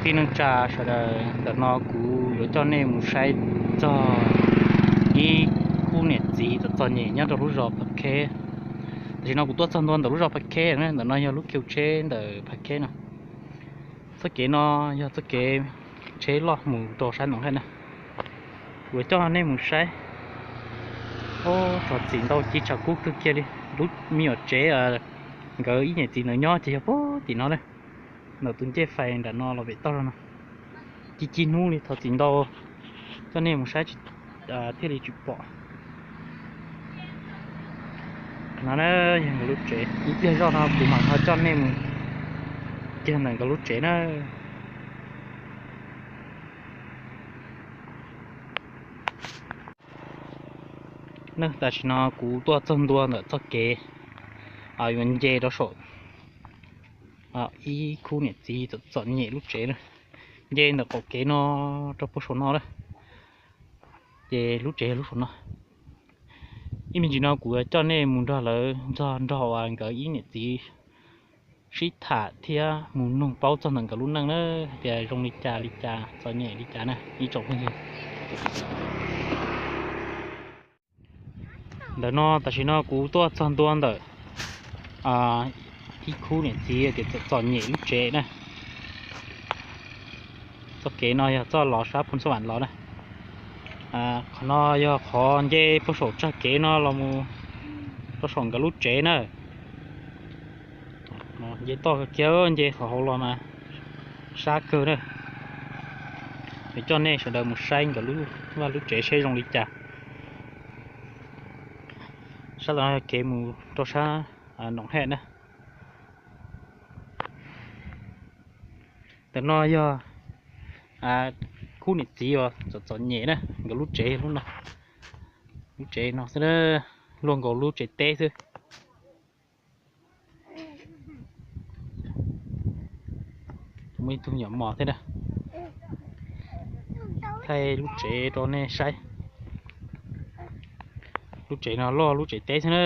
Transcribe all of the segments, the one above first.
Neej tsa sawv daws, ntawm no kuv yuav coj nej mus saib txog ib khub niam txiv txom txom nyem nyob rau lub zos Pha Kheb. Tam sim no kuv tuaj txog ntua ntawm lub zos Pha Kheb na, ntawm no yog lub khiu tsheb ntawm Pha Kheb no. Txoj kev no yog txoj kev tsheb loj mus rau sab Noom Haj na. Kuv yuav coj nej mus saib. Ub, txog txim ntau ci tshav kub kawg kiag li. Lub me nyuam tsev nkawd ib niam txiv ntawd nyob ces yog puag tim no na. Ntawm tus ncej fais nram no los pem toj no. Ci ci hnub li, txog txim ntau, coj nej mus saib thiaj li tsis pom. No na, yog nkawd lub tsev. Ib pliag zoj no kuv mam ho coj nej mus kiag ntawm nkawd lub tsev na. Tam sim no kuv tuaj txog ntua ntawm txoj kev yuav nce rau saum ib khub niam txiv txom txom nyem lub tsev na. Nce ntawm qaum kev no rau puag saum no na. Ces lub tsev yog lub saum no. Ib me ntsis no kuv coj nej mus nrog lawv ntxog nrog uas nkawd ib niam txiv sib tham thiab mus noog paub txog ntawm nkawd lub neej na, hais tias zoo li cas li cas, txom nyem li cas na ib tsoom phooj ywg. Ntawm no tam sim no kuv tuaj txog ntua ntawm ib khub niam txiv tias txom nyem lub tsev na. Txoj kev no yog txoj los sab Phoos Xab Vam los na. Qhov no yog qhov nce puag saum tsag kev no los mus rau saum nkawd lub tsev na. Nce toj kiag, nce qhov hauv los mas sab kawg na. Yuav coj nej sawv daws mus saib nkawd lub vaj lub tsev seb zoo li cas. Sab tom no yog kev mus rau sab Noom Haj na. Ntawm no yog khub niam txiv uas txom txom nyem na, nkawd lub tsev lub no, lub tsev no xwb, luaj nkaus lub tsev teb xwb. Muaj ib tug me nyuam mos thiab na. Thaij lub tsev rau nej saib. Lub tsev no loj lub tsev teb xwb na.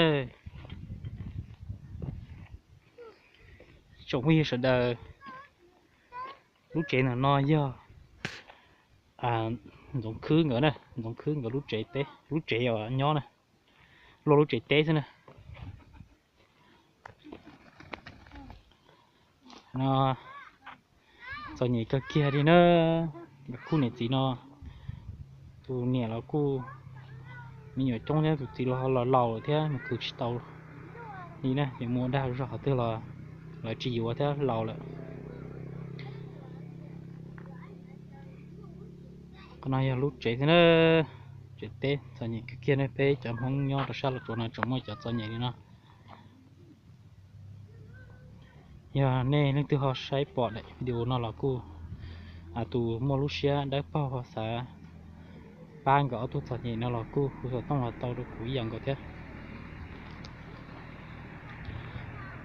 Tsoom phooj ywg sawv daws, lub tsev ntawm no yog Ntxoov Khwb nkawd na, Ntxoov Khwb nkawd lub tsev teb, lub tsev uas nyob na, luaj lub tsev teb xwb na. No txom nyem kawg kiag li na. Nkawd khub niam txiv no, tus niam los kuj me nyuam coob thiab, tus txiv los ho los laus lawm thiab, nws khwv tsis tau li na, nws mus ua dag zog qhov twg los lawv tsis yuav thiab, laus lawm. Qhov no yog lub tsev xwb na, tsev teb txom nyem kawg kiag ne. Peb cov Hmoob nyob rau sab Los Tsuas no tseem muaj cov txom nyem li no. Yog nej leej twg ho saib pom daim video no los kuj, tus muaj lub siab dawb paug ho xav pab nkawd ob tug txom nyem no los kuj hu xov tooj los tau rau kuv ib yam nkaus thiab.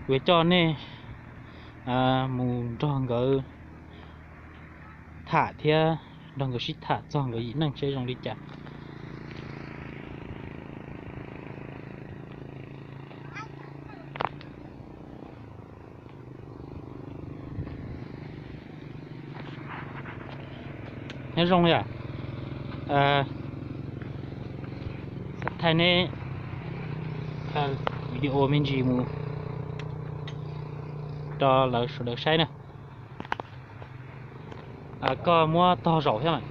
Kuv yuav coj nej mus nrog nkawd tham thiab nrog nkawd sib tham txog nkawd yim neej seb zoo li cas. Nyob zoo yom. Xav thaij neb video me ntsis mus rau lawv sawv daws saib na. Koj muab tog zaum thiab mas.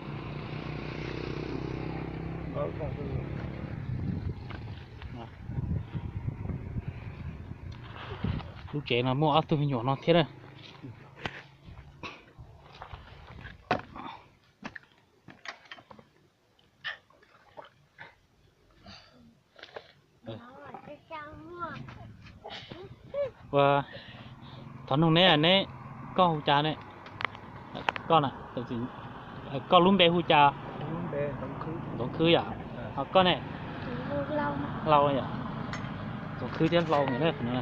Lub tsev no muaj ob tug me nyuam no thiab na. Ua, thov nug neb, neb, koj hu cas ne? Koj na, koj lub npe hu cas? Ntxoov Khwb yom. Ho koj ne? Hlau yom. Ntxoov Khwb thiab Hlau nkawd ne,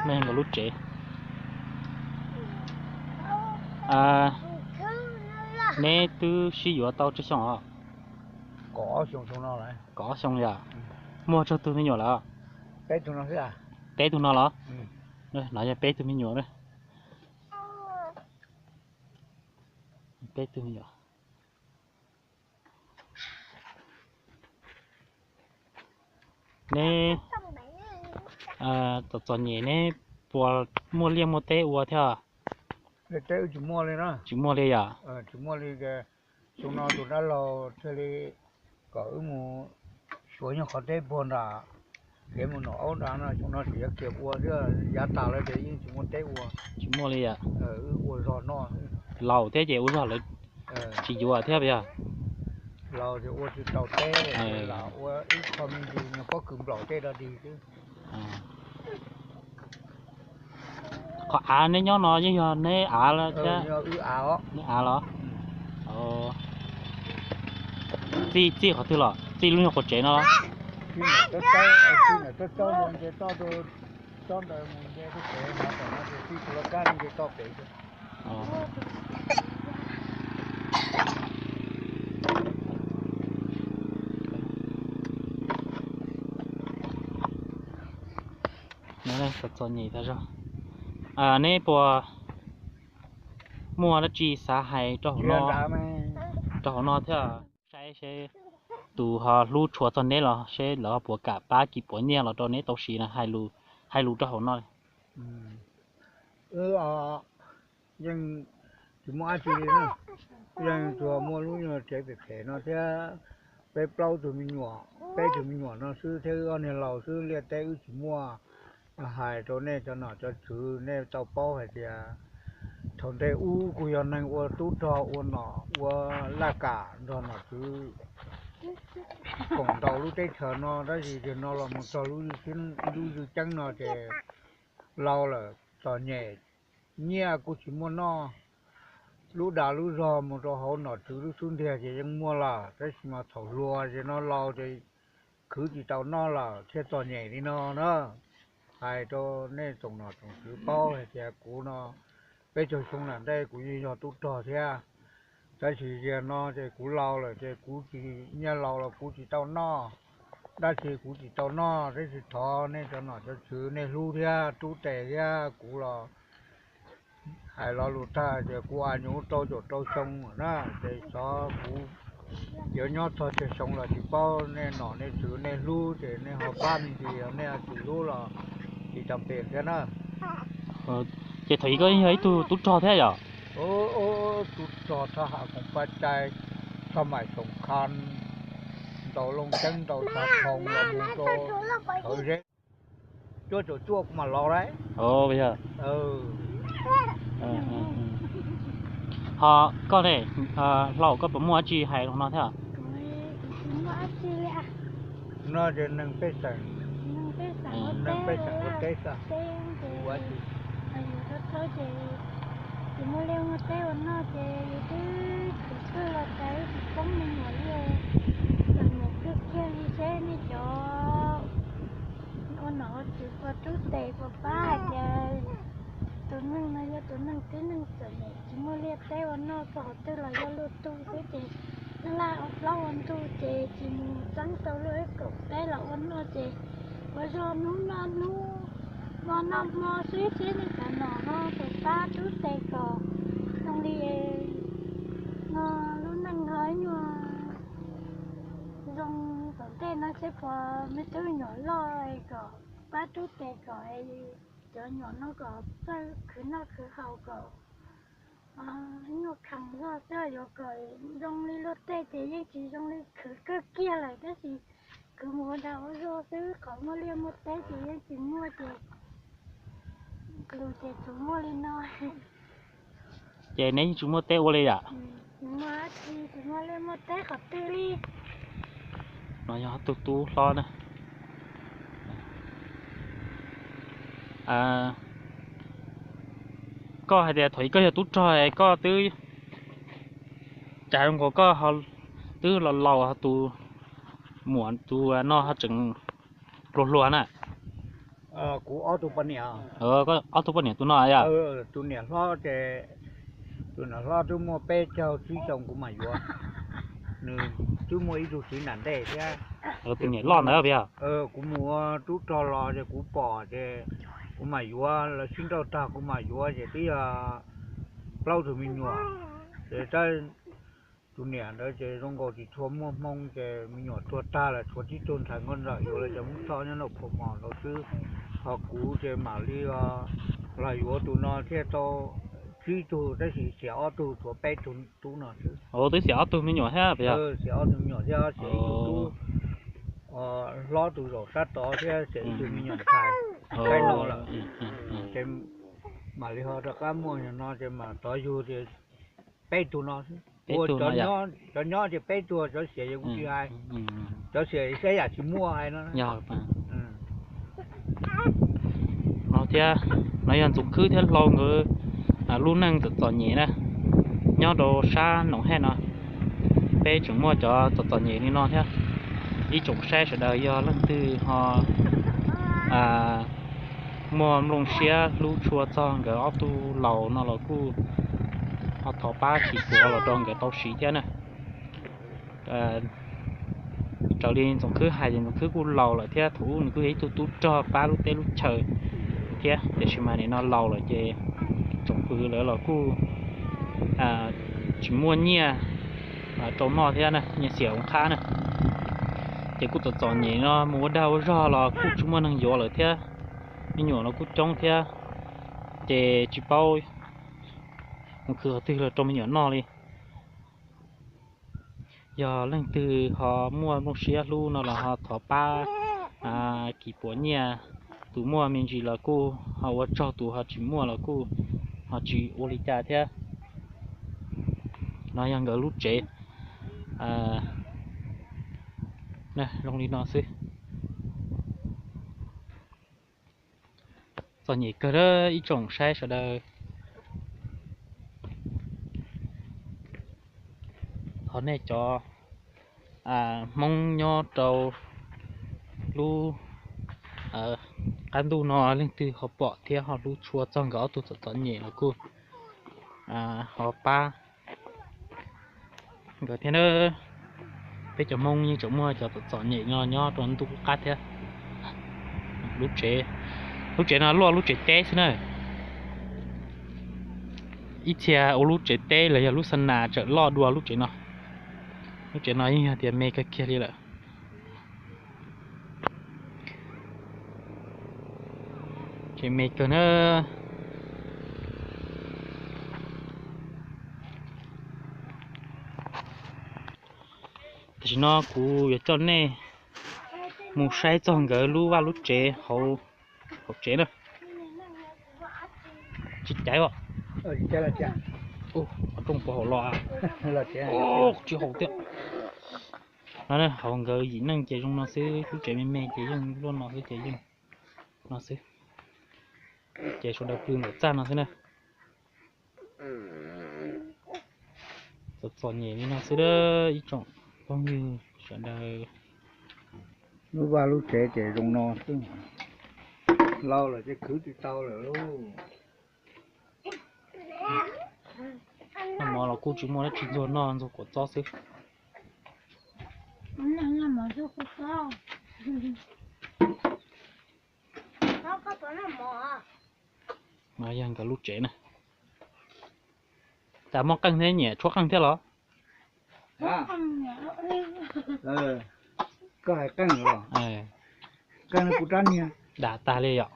no nkawd lub tsev. Neb twb sib yuav tau tsawg xyoo os? Kaum ob xyoo yom. Muaj tsawg tug me nyuam lawm? Peb tug no los? No yog peb tug me nyuam na. Peb tug me nyuam. Neb txom txom nyem neb puas muaj liaj muaj teb ua thiab? Tsis muaj li yom? Xyoo no tus dab laug thiaj li kom wb mus xyuas nyuag qhov teb puag nram kev mus Nom Aub nrad no, xyoo no tseem yuav kiag ua thiab, yav tas lawm ces yeej tsis muaj teb ua. Tsis muaj li yom? Wb ua zog noj. Laus thiab ces ua zog lawv tsis yuav thiab yog? Laus ces ua tsis tau teb, lam ua ib qho me ntsis nyuag pob kws nplaum tej dog dig xwb. Qhov av neb nyob no yeej yog neb av thiab? Neb av los? Txij, txij qhov twg los? Txij lub nyuag quav tsev no los? Txom txom nyem tas zog. Neb puas muaj dab tsi xav hais rau hauv no, rau hauv no thiab? Saib seb tus ho hlub tshua txog neb los seb lawv ho puas kam pab kis puav nyiaj los rau neb tau siv na, hais lus rau hauv no. Yeej tsis muaj dab tsi li na, yeej tsuas muaj lub nyuag tsev phem phem no thiab peb plaub tug me nyuam, peb tug me nyuam no xwb thiab wb ob niag laus xwb, liaj teb wb tsis muaj. Hais rau nej cov nom cov tswv nej tau paub hais tias thaum ntej ub kuj yog neeg ua tub rog ua nom ua laj kam nrog nom tswv koom ntaus lub teb chaws no, tab sis tiam no los mus txog lub ywj ceeb no ces laus lawm txom nyem, nyiaj kuj tsis muaj noj, lub dag lub zog mus rau hauv nom tswv lub xub ntiag ces yeej muaj lawm, tab sis mas thaum hluas ces no laus ces khwv tsis tau noj lawm thiaj txom nyem li no na. Hais rau nej tsoom nom tsoom tswv paub hais tias kuv no peb caug xyoo nram ntej kuv yeej yog tub rog thiab, tab sis tiam no ces kuv laus lawm ces kuv tsis, nyiaj laus los kuv tsis tau noj, dab tsi kuv tsis tau noj, tab sis thov nej cov nom cov tswv nej hlub thiab rub tes thiab kuv los hais lo lus tag tias kuv a nyuv rau caum rau xyoo na, ces xyov kuv yuav nyob txog tsawg xyoo los tsis paub, nej nom nej tswv nej hlub ces nej ho pab me ntsis, nej tsis hlub los tsis tas pem thiab na. Ces thaum ub koj yog ib tug tub rog thiab yom? Tub rog thaj ham koom paj cai, thaj maim xoom kha, ntaus looj ceeb ntaus xav khoom los mus rau thawv zeb, cuaj caum cuaj kuv mam los lauj. Ho koj ne, hlau koj puas muaj dab tsi hais no thiab? No ces neeg pej xeem, neeg pej xeem ua teb xwb. Yus tau tau ces tsis muaj liaj muaj teb ua noj ces yus twb khwv kawg los cas tsis poob me nyuam li. Txom nyem kawg kiag li seb nej cov ua nom ua tswv puas rub tes puas pab hais tias tus neeg no yog tus neeg tib neeg txom nyem tsis muaj liaj teb ua noj, txog qhov twg los yog luag tug xwb ces neeg laj ua plaub ua ntug ces tsis mus txeeb tau luag ib kaum teb los ua noj ces ua zog hnub noj hnub, hmo noj hmo xwb, seb nej cov nom ho puas pab rub tes kom zoo li no lub neej ho ib nyuag zoo tom ntej no seb puas me tub me nyuam loj kom pab rub tes kom cov nyuam no kom txawj khwv noj khwv haus kom ib nyuag khees zog xwb, yuav kom zoo li luag tej ces yeej tsis zoo li, khwv kawg kiag lawm tab sis khwv mus ua dag ua zog xwb, qhov muaj liaj muaj teb ces yeej tsis muaj ces lus ces tsuas muaj li no. Ces neb yeej tsis muaj teb ua li yam? Tsis muaj, tsis muaj liaj muaj teb qhov twg li. No yog tus tub hlob na. Koj hais tias thaum ub koj yog tub rog koj twb, cas zoo nkaus koj twb los laus tus muam tus no ho tseem hluas hluas na? Kuv ob tug poj niam. Ob tug poj niam tus no yog? Tus niam hlob ces, tus niam hlob twb muaj peb caug tsib xyoo kuv mam yuav, nws twb muaj ib tug txiv nram ntej thiab. Tus niam loj ntawd yog? Kuv mus ua tub rog los ces kuv pom ces kuv mam yuav, lawv sib nrauj tag kuv mam yuav ces twb yog plaub tug me nyuam. Ces tab tus niam ntawd ces zoo nkaus tsis tshua muaj hmoo ces me nyuam tuag tag lawm tshuav tib tug ntxhais nkauj nraug yuav lawv cov Hmoob Thoj nyob nraum Phuam Mos ntawd xwb. Ho kuv ces mam li los yuav tus no thiaj tau tsib tug tab sis xiam ob tug tshuav peb tug tub no xwb. Twb xiam ob tug me nyuam thiab. Xiam ob tug me nyuam thiab xiam ib tug tub hlob tus zaum sab tod thiab xiam ib tug me nyuam ntxhais no lawm. Ces mam li ho rov qab muaj no ces mam tov yug ces peb tug no xwb. Ua cov nyob ces peb tug, cov xiam yog kuv tsis hais, cov xiam saib yam tsis muaj hais no. No thiab, no yog Ntxoov Khwb thiab Hlau nkawd lub neej txom txom nyem na, nyob rau sab Noom Hej no. Peb tseem muaj cov txom txom nyem li no thiab. Ib tsoom saib sawv daws yog leej twg ho muaj nplooj siab hlub tshua txog nkawd ob tug laus no los kuj ho thov pab kis puav los rau nkawd tau siv thiab na. Raws li Ntxoov Khwb hais ces Ntxoov Khwb kuj laus lawm thiab, thaum ub nws kuj yog ib tug tub rog pab lub teb lub chaw thiab, tiam sis mas nim no laus lawm ces tsoom fwv lawv los kuj tsis muaj nyiaj rau noj thiab na, nyiaj xiam ua qhab na. Ces kuj txom txom nyem no mus ua dag ua zog los kuj tsis muaj neeg yuav lawm thiab, me nyuam los kuj coob thiab, ces tsis paub mus khwv qhov twg los rau me nyuam noj li. Yog leej twg ho muaj nplooj siab hlub no los ho thov pab kis puav nyiaj, tus muaj me ntsis los kuj ho ua tsaug, tus ho tsis muaj los kuj ho tsis ua li cas thiab. No yog nkawd lub tsev zoo li no xwb. Txom nyem kawg ib tsoom saib sawv daws. Thov nej cov Hmoob nyob rau lub qab ntuj no leej twg ho pom thiab ho hlub tshua txog nkawd ob tug txom txom nyem los kuj ho pab nkawd thiab na. Peb cov Hmoob yeej tseem muaj cov txom txom nyem no nyob rau ntuj qub qab thiab. Lub tsev, lub tsev no luaj lub tsev teb xwb na. Ib txhia ua lub tsev teb los yog lub xa nas tsawm loj dua lub tsev no. Lub tsev no yeej yog tias me kawg kiag li lawm. Tsev me kawg na. Tam sim no kuv yuav coj nej mus saib txog nkawd lub vaj lub tsev hauv, hauv tsev na. Tsis caiv os. Qhov rooj puas haum los? Tsis haum tiag. No hauv nkawd yim neej ces zoo no xwb, lub tsev me me ces yeej luaj no xwb ces yeej no xwb. Ces sawv daws pw ntawm txaj no xwb na. Txom txom nyem li no xwb ib tsoom phooj ywg sawv daws. Lub vaj lub tsev ces zoo no xwb, laus lawm ces khwv tsis tau lawm lauj. Noj mov los kuj tsis muaj dab tsi, ntxuag noj ntxuag kua txob xwb. No yog nkawd lub tsev na. Cas muaj qeej thiab, nyiam tshuab qeej thiab los? Koj hais qeej los? Qeej kuv rab niag dam tag li yom.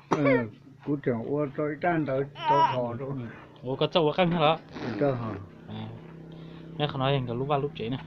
Kuv tseem ua rau ib rab ntawd rau hos rau. Ua koj txawj ua qeej thiab los? Ne, qhov no yog nkawd lub vaj lub tsev na.